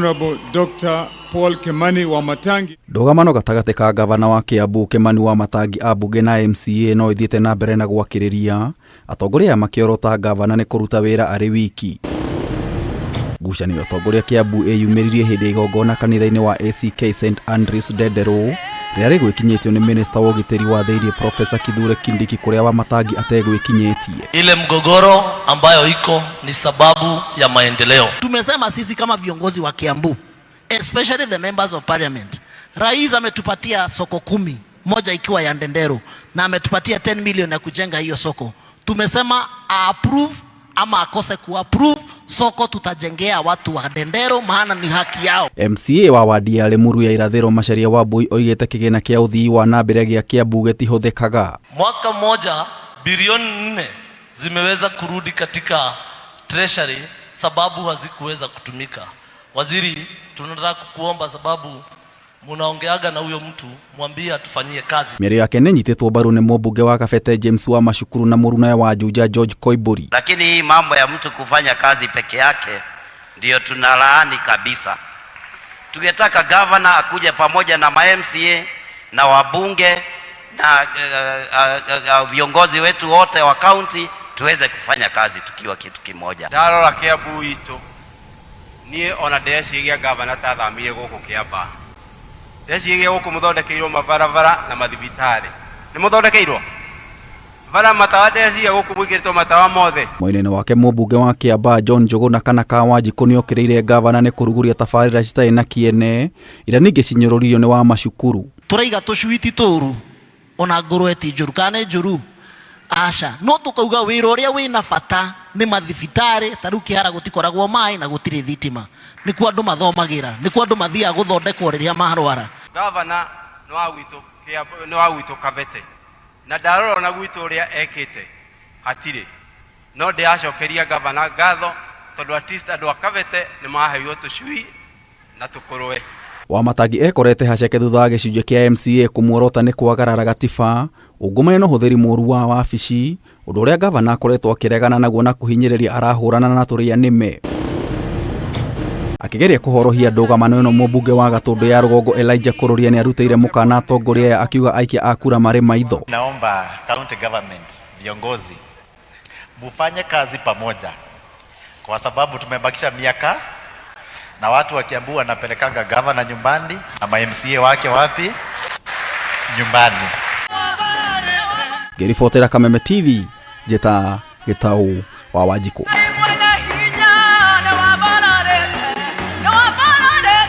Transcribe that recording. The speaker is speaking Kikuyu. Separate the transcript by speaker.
Speaker 1: Honorable Dr. Paul Kimani Wamatangi.
Speaker 2: Ndũgamano gatagatĩ ka gavana wa Kiambu Kimani Wamatangi, ambunge na MCA no ithiĩte na mbere na gwakĩrĩria, atongoria aya makĩorota gavana nĩ kũruta wĩra arĩ wiki. Ngucanio ya ũtongoria Kiambu ĩyumĩririe hĩndĩ ya igongona kanitha-inĩ wa ACK St Andrews Ndenderũ, rĩrĩa rĩgwĩkinyĩtio nĩ minista wa ũgitĩri wa thĩiniĩ Professor Kithure Kindiki kũrĩa Wamatangi ategwĩkinyĩtie.
Speaker 3: Ile mgogoro ambayo iko ni sababu ya maendeleo.
Speaker 4: Tumesema sisi kama viongozi wa Kiambu, especially the members of parliament, rais ametupatia soko 10, moja ikiwa ya Ndenderu, na ametupatia 10 million ya kujenga hiyo soko. Tumesema approve ama akose kuapprove soko, tutajengea watu wa Ndenderu, maana ni haki yao.
Speaker 2: MCA wa wadi ya Limuru ya irathĩro Macharia Wambui oigĩte kĩgĩna kĩa ũthii wa na mbere gĩa Kiambu gĩtihũthĩkaga.
Speaker 3: Mwaka mmoja bilioni 4 zimeweza kurudi katika treasury sababu hazikuweza kutumika. Waziri, tunataka kukuomba sababu munaongeaga na huyo mtu, mwambie atufanyie kazi.
Speaker 2: Mĩario yake nĩ ĩnyitĩtwo mbaru nĩ mũmbunge wa Kabete James wa Macukuru na mũrunawe wa Juja George Koimburi.
Speaker 5: Lakini hii mambo ya mtu kufanya kazi peke yake ndiyo tunalaani kabisa. Tungetaka governor akuje pamoja na ma MCA na wabunge na viongozi wetu wote wa county tuweze kufanya kazi tukiwa kitu kimoja.
Speaker 6: Ndarora Kiambu itu niĩ ona ndĩreciria gavana ta athamire gũkũ Kiambaa, ndĩreciria gũkũ mũthondekeirwo mabarabara na mathibitarĩ. Nĩ mũthondekeirwo bara matawa, ndĩreciria gũkũ mwĩkĩrĩtwo matawa mothe.
Speaker 2: Mwena-inĩ wake mũmbunge wa Kiambaa John Njũgũna kana ka Wanjikũ nĩokĩrĩire gavana nĩ kũruguria tabarĩra citarĩ na kĩene iria ningĩ cinyũrũririo nĩ wa Macukuru.
Speaker 4: Turaiga tũcui ti tũru ona ngũrwe ti njũru, kana nĩ njũru? Aca, no tũkauga wĩra ũrĩa wĩna bata nĩ mathibitarĩ. Ta rĩu Kĩhara gũtikoragwo maĩ na gũtirĩ thitima, nĩkuo andũ mathomagĩra, nĩkuo andũ mathiaga gũthondekwo rĩrĩa marwara.
Speaker 6: Gavana nĩ wa gwitũ Kiambu, nĩ wa gwitũ Kabete, na ndarora ona gwitũ ũrĩa ekĩte hatirĩ, no ndĩracokeria gavana ngatho tondũ at least andũ a Kabete nĩ maheirwo tũcui na tũkũrwe.
Speaker 2: Wamatangi ekorete haceke thutha wa gĩcunjĩ kĩa MCA kũmuorota nĩ kwagarara gatiba, ungumania na ũhũthĩri mũru wa wabici, ũndũ ũrĩa gavana akoretwo akĩregana naguo na kũhinyĩrĩria arahũrana na tũrĩa nĩme. Akĩgeria kũhorohia ndũgamano ĩno, mũmbunge wa Gatũndũ ya rũgongo Elijah Kũrũria nĩ arutĩire mũkana atongoria aya akiuga aikia a kura marĩ maitho.
Speaker 7: Naomba county government viongozi mufanye kazi pamoja, kwa sababu tumebakisha miaka na watu wa Kiambu wanapelekanga gavana nyumbani na ma MCA wake wapi? Nyumbani.
Speaker 2: Ngĩribotera Kameme TV, njĩta Gĩtaũ wa Wanjikũ.